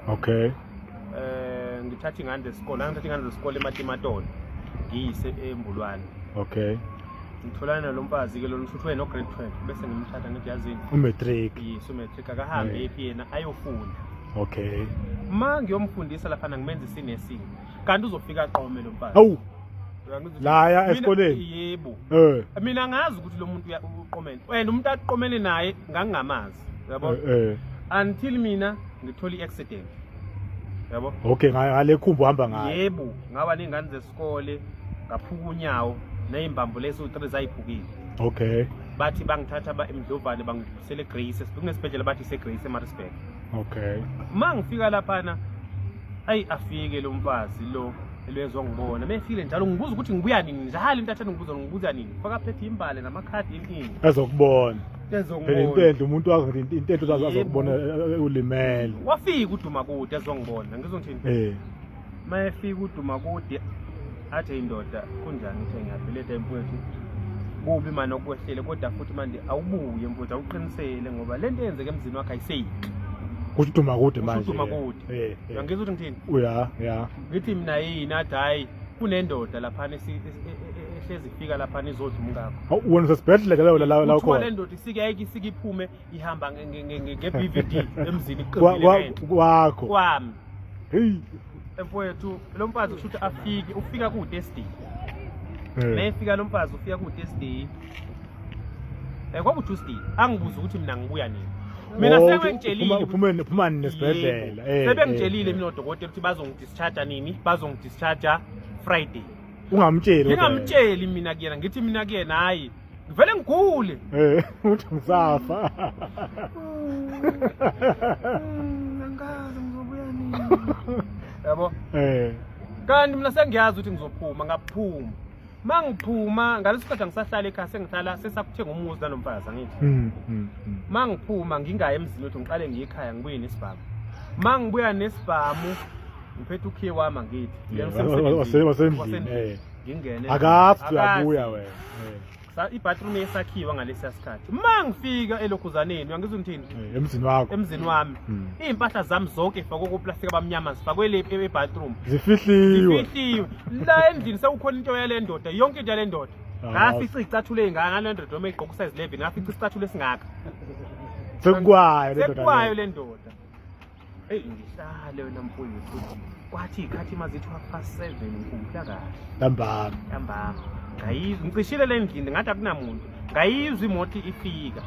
Okay. Ngithatha ingane zesikole, ngithatha ingane zesikole eMatimatolo, ngiyise eMbulwane. Okay. Ngitholana nalo mfazi ke lona usuthwe no grade 12 bese ngimthatha ngithi yazini. Umatric. Yes, umatric akahambe ephi yena ayofunda. Okay. Ma ngiyomfundisa lapha ngimenza isinesing. Kanti uzofika aqome lo mfazi. Awu. Laya esikoleni. Yebo. Mina ngazi ukuthi lo muntu uqomene. And umuntu aqomene naye ngangingamazi. Yabo? Until mina ngithola i-accident. Yabo? Okay, ngale khumbu uhamba ngayo. Yebo, ngaba nengane zesikole, ngaphuka unyawo nezimbambo lezi u3 zayiphukile. Okay. Bathi bangithatha ba eMdlovane bangidlulisele eGrace, kunesibhedlela bathi iseGrace eMaritzburg. Okay. Ma ngifika laphana ayi afike lo mfazi lo elwezwa ngibona mefile njalo ngibuza ukuthi ngibuya nini njalo into athanda ngibuza ngibuza nini faka phethe imbale namakhadi inini ezokubona phela into enhle umuntu wazi into enhle azokubona ulimele wafika uduma kude ezongibona ngizongithini mayefika uduma kude athi indoda kunjani uthe ngiyaphileta mfowethu kubi mani okwehlele kodwa futhi manje awubuye mfowethu awuqinisele ngoba lento eyenzeka emzini wakhe ayiseyinhle kusho uduma kude manje uduma kude uyangizwa ukuthi ngithini uya ya ngithi mina yini athi hayi kunendoda laphana ehlezi ifika laphana izodla umkakho wena usesibhedlela ke la la khona le ndoda isike yayike isike iphume ihamba nge-BVD emzini iqinile kwakho kwami hey mfowethu lo mfazi kusho ukuthi afike ufika ku-Thursday mayefika lo mfazi ufika ku-Thursday kwaku Tuesday angibuza ukuthi mina ngibuya nini mina sebengitshelile uphumeni uphumani nesibhedlela sebengitshelile mina odokotela ukuthi bazongidischarge nini bazongidischarge Friday ungamtsheli ngingamtsheli mina kuyena ngithi mina kuyena hayi ngivele ngigule uthi ngisafa angazi ngizobuya nini yabo kanti mina sengiyazi ukuthi ngizophuma ngaphuma mangiphuma ngaleso sikhathi angisahlala ekhaya sengihlala sesakuthenga umuzi nalomfazi angithi mangiphuma ngingayi emzini wethu ngiqale ngiye ekhaya ngibuye nesibhamu mangibuya nesibhamu ngiphethe ukhiye wami angithi wasendlini ngingene akazi uyabuya wena ibathroom esakhiwa ngalesiya sikhathi uma ngifika elokhuzaneni uyangizwa ngithini emzini wakho emzini wami iy'mpahla zami zonke ifakwe koplastic abamnyama zifakwe le ebathroom zifihliwe zifihliwe la endlini sekukhona into yale ndoda yonke into yale ndoda ngafica iy'cathulo ey'ngaka ngale ndoda noma igqoka usize 11 ngafica isicathulo esingaka sekukwayo le ndoda sekukwayo le ndoda Eyi ngihlale wena mfowethu. Kwathi ikhathi mazithi half past 7 ngikhumbula kahle. Ntambama. Ntambama. Ngayizwa ngicishile le ndlini ngathi akunamuntu. Ngayizwa imoto ifika.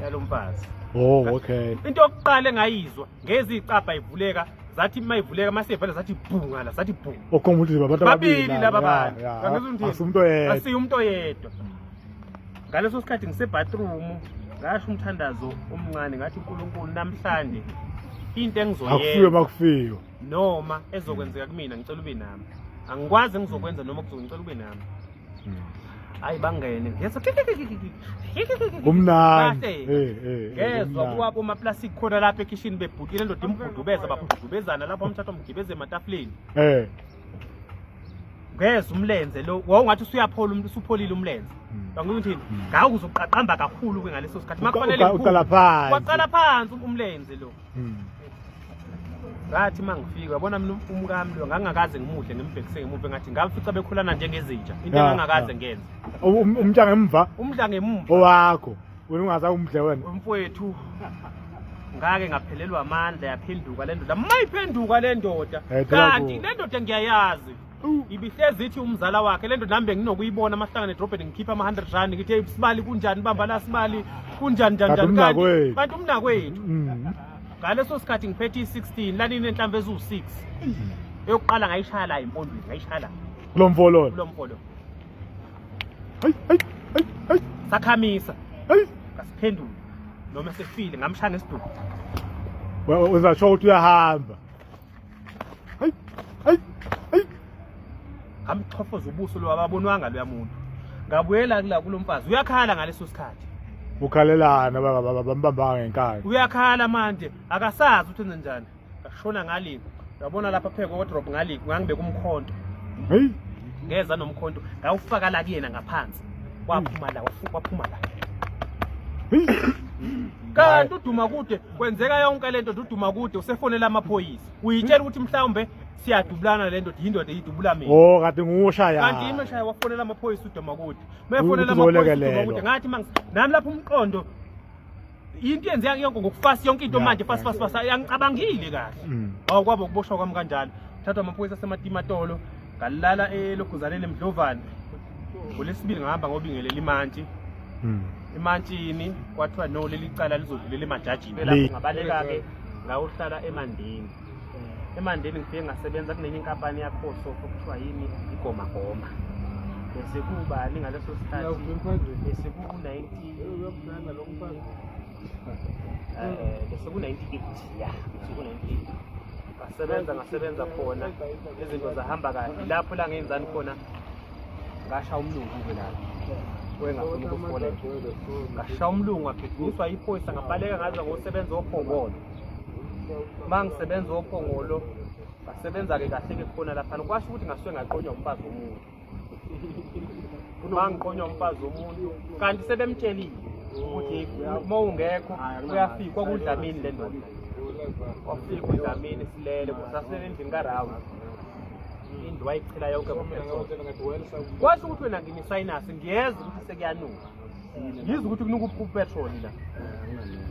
Yalo mfazi. Oh okay. Into yokuqala engayizwa ngezi icabha ivuleka zathi mayivuleka masevele zathi bhunga la zathi bhunga. Okhomba ukuthi abantu ababili laba bantu. Ngangizwa ukuthi asimuntu oyedwa. Asiyo umuntu oyedwa. Ngaleso sikhathi ngisebathroom ngasho umthandazo omncane ngathi uNkulunkulu namhlanje into Akufiwe engizoyenza makufiwe. noma ezokwenzeka kumina ngicela ube nami angikwazi engizokwenza noma kuzongicela ube nami hayi bangene ngezwa Kumnandi. Kahle. Ngezwa Kumnandi. kuwabo omaplastic khona lapha ekhishini bebhutile indoda imbhudubeza babhudubezana lapho umthatha umgibeze ematafuleni Ngezwa umlenze lo wawungathi usuyaphola umuntu usupholile umlenze. Ngikuthini? Ngawu uzoqaqamba kakhulu ke ngaleso sikhathi. Makufanele Uqala phansi. Waqala phansi umlenze lo. Ngathi mangifika yabona mina umkami lo ngangakaze ngimudle ngimbhekise ngemuva ngathi ngamfica bekhulana njengezinja into engangakaze ngenze. Umtsha ngemva? Umdla ngemumva. Owakho. Wena ungaza umdle wena. Mfowethu ngake ngaphelelwa amandla yaphenduka le ndoda. Mayiphenduka le ndoda. Kanti le ndoda ngiyayazi. Ibihlezi ithi umzala wakhe le ndoda nami benginokuyibona amahlangane edrobheni ngikhipha ama-100 rand ngithi hey sibali kunjani bamba la sibali kunjani njani njani kanti umnakwethu ngaleso sikhathi ngiphethe i-16 lanini enhlamvu eziwu-6 eyokuqala ngayishaya la empondweni ngayishaya la kulo mfolo kulo mfolo hayi hayi hayi hayi sakhamisa hayi ngasiphendula noma sefile ngamshaya ngesiduku uzasho ukuthi uyahamba hayi hayi hayi ngamchofoza ubuso lo ababonwanga loya muntu ngabuyela kula kulomfazi uyakhala ngaleso sikhathi ukhalelana bambambanga ngenkani uyakhala manje akasazi ukuthi enze njani ngashona ngale uyabona lapha pheko wardrobe ngale ngangibeka umkhonto hey ngeza nomkhonto ngawufaka la kuyena ngaphansi waphuma la waphuma la hey Kanti uduma kude kwenzeka yonke lento, uduma kude usefonela amaphoyisa, uyitshela ukuthi mhlawumbe siyadubulana le ndoda, yindoda idubula mina. Oh, kade ngushaya. Kanti imi eshaya, wafonela amaphoyisa uduma kude, mefonela amaphoyisa uduma kude, ngathi nami lapho umqondo into yenzeka yonke ngokufast, yonke into manje fast fast fast, angicabangile kahle. Awu, kwaba ukuboshwa kwami kanjalo, thathwa amaphoyisa asematimatolo, ngalala elokhuzaneni eMdlovane. Ngolesibili ngahamba ngobingelela imantshi. Emantshini kwathiwa no, leli cala lizodlulela emajajini. Lapho ngabaleka-ke ngayohlala eMandeni. EMandeni ngifike ngasebenza kunenye inkampani yakhosofa okuthiwa yini, iGomagoma. Bese kubani ngaleso sikhathi? Bese ku-90, bese ku-98, ya, bese ku-98. Ngasebenza khona, izinto zahamba kahle. Lapho la ngenzani khona, ngasha umlungu-ke lapho wengafuna ukufolela, ngasha umlungu, ngagijinyiswa iphoyisa, ngabaleka ngaze ngosebenza oPhongolo. Uma ngisebenza oPhongolo, ngasebenza-ke kahle-ke khona laphana, kwasho ukuthi ngasuke ngaqonywa umfazi womuntu. Uma ngiqonywa umfazi womuntu, kanti sebemtshelile ukuthi uma ungekho uyafika, kwakudlamini le ndoda, wafika uDlamini silele, sasilele endlini karawundi, indlu wayichela yonke ngopetrol. Kwasho ukuthi wena ngine-sinus, ngiyezwa ukuthi sekuyanuka, ngizwa ukuthi kunuka upetrol la,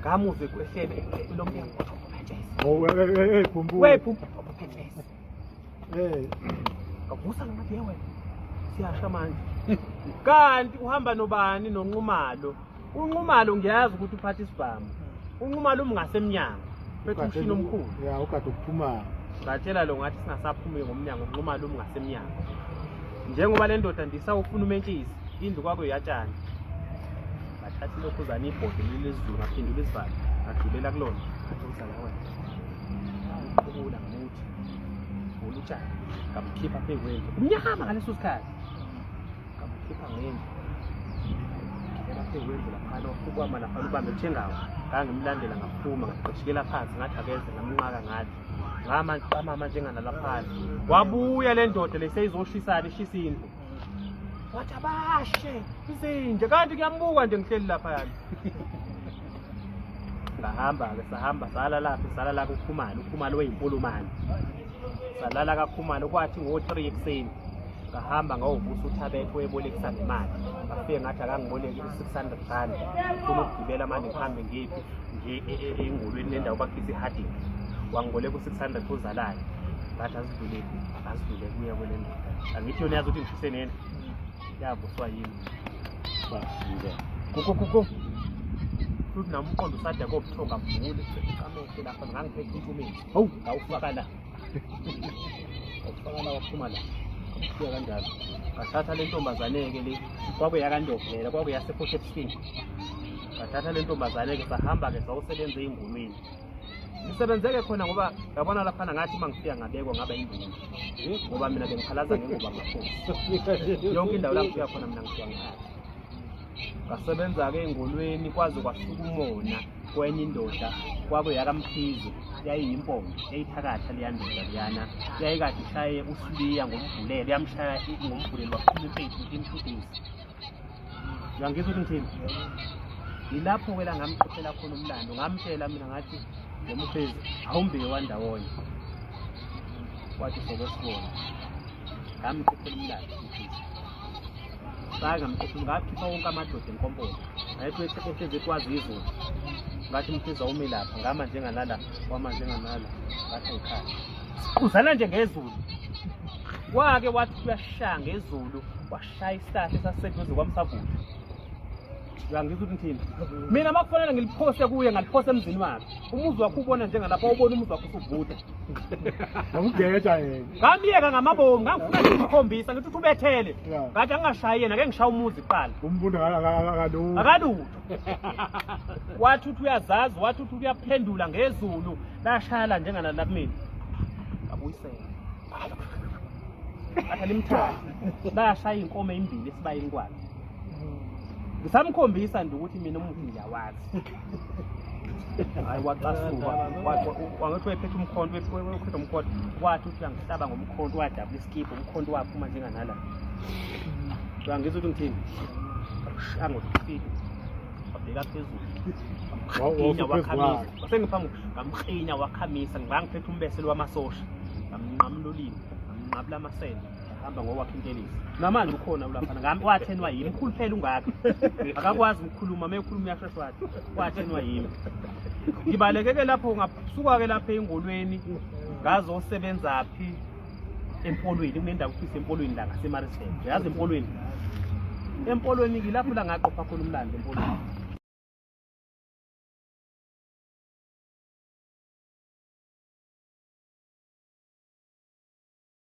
ngamuzwe kwehlele lo mnyango. Oh, hey, phumpu. Wephumpu phetshezi. Ngavusa ngathi, "Ye wena, siyasha manje." Kanti uhamba nobani? NoNqumalo. UNqumalo ngiyazi ukuthi uphatha isibhamu. UNqumalo umngasemnyango, phethe umshini omkhulu. Ya, ugade ukuphuma. Ngatshela lo ngathi singasaphumi ngomnyango, uNqumalo umngasemnyango. Njengoba le ndoda ndisawufuna umentshisi, indlu kwakho yatshani. Ngathatha ilokhuzana, ibhodo lelezulu, ngaphendula isivalo, ngadlulela kulona. Ngathi uzala wena. Ngiqubula ngomuthi. Vula utshani. Ngamkhipha phezu kwendlu. Kumnyama ngaleso sikhathi. Ngamkhipha ngendlu. Ngibeka phezu kwendlu laphana, wafukwama laphana, ubambe njengawo. Ngangimlandela, ngaphuma, ngagqishikela phansi, ngathi akeze, ngamnqaka, ngathi ngama qamama njenganalaphana. Wabuya le ndoda leseyizoshisana, ishisa indlu. Wathi abashe izinja, kanti kuyambuka nje ngihleli lapha yani. Ngahamba-ke, sahamba sala lapho, sala la kuKhumalo, uKhumalo weyinkulumane. Salala kaKhumalo, kwathi ngo-3 ekuseni ngahamba ngayovusa uThabethe owebolekisa ngemali. Ngafike ngathi akangiboleke u-600 rand, ngifuna ukugibela manje ngihambe ngiphi, ngiye engolweni nendawo bakhisa i-Harding. Wangiboleka u-600 ozalayo. Ngathi azidlule, azidlule kuya kwele ndoda. Angithi yona yazi ukuthi ngishise nendlu. Yavuswa yimi. Kuko kuko. Futhi nami umqondo usada kobuthongo, ngavula amehlo lapha, ngangiphethe intumeni. Hawu, ngawufaka la. Ngawufaka la, waphuma la. Ngafika kanjalo. Ngathatha le ntombazane-ke le, kwakuyakaNdovela, kwakuyase-Port Shepstone. Ngathatha le ntombazane-ke, sahamba-ke sawusebenza ey'ngulweni. Ngisebenzeke khona ngoba yabona laphana, ngathi uma ngifika ngabekwa ngaba induna. Ngoba mina bengiphalaza ngengoba makhosi. Yonke indawo la ngifika khona mina ngifika ngiphatha. Ngasebenza-ke ey'ngolweni, kwaze kwasuka umona kwenye indoda, kwakuyakaMkhize, yayiyimpondo, yayithakatha leya ndoda leyana, yayikade ishaye uSibiya ngomvulelo, yamshaya ngomvulelo waqhuma impethu within 2 days. Uyangizwa ukuthi ngithini? Yilapho-ke la ngamxoxela khona umlando, ngamtshela mina ngathi ngemuphezi awumbike wandawonye. Wathi soke sibone. Ngamxoxela umlando uMkhize. Saye ngamxoxela, ngakhipha wonke amadoda enkomponi. Ngathi ehlezi ekwazi izulu. Ngathi Mkhize awumi lapha, ngama njenganala, wama njenganala. Ngathi ayikhali. Siquzana nje ngezulu. Wake wathi uyashaya ngezulu, washaya isihlahla esasiseduze kwami savutha. Uyangizwa ukuthi ngithini? Mina makufanele ngiliphose kuye, ngaliphosa emzini wakhe. Umuzi wakhe ubona njengalapha, ubona umuzi wakhe usuvutha. Ngamgeja yena. Ngamyeka ngamabomu, ngangifuna nje ukukhombisa ngithi uthi ubethele. Ngathi angingashayi yena, ake ngishaye umuzi kuqala. Umbunda akalutho. Akalutho. Wathi uthi uyazazi, wathi uthi uyaphendula ngezulu, lashaya la njenganala kumina. Ngabuyisela. Athi alimthathe. Lashaya iy'nkomo ey'mbili esibayeni kwakhe. Ngisamkhombisa nje ukuthi mina umuthi ngiyawazi. Hayi, wacasuka, wangithi wayephethe umkhonto, wayephethe umkhonto, wathi uthi uyangihlaba ngomkhonto, wadabula isikibha, umkhonto waphuma njenganala. Uyangizwa ukuthi ngithini? Ango-speed. wabheka phezulu. Ngamklinya wakhamisa. Sengiphambi ngamklinya wakhamisa ngangiphethe umbeselo wamasosha. Ngamnqamula ulimi, ngamnqabula amasende. Hamba ngokwakhe intelezi. Namanje ukhona ulaphana ngami wathenwa yimi mkhulu phela ungaka. Akakwazi ukukhuluma uma ekhuluma uyashesha wathi wathenwa yimi. Ngibaleke ke lapho ngasuka ke lapha engolweni ngazosebenza phi empolweni kunendawo kuthiwa isempolweni la ngaseMaritzburg. Uyazi empolweni? Empolweni ngilapho la ngaqopha khona umlando empolweni.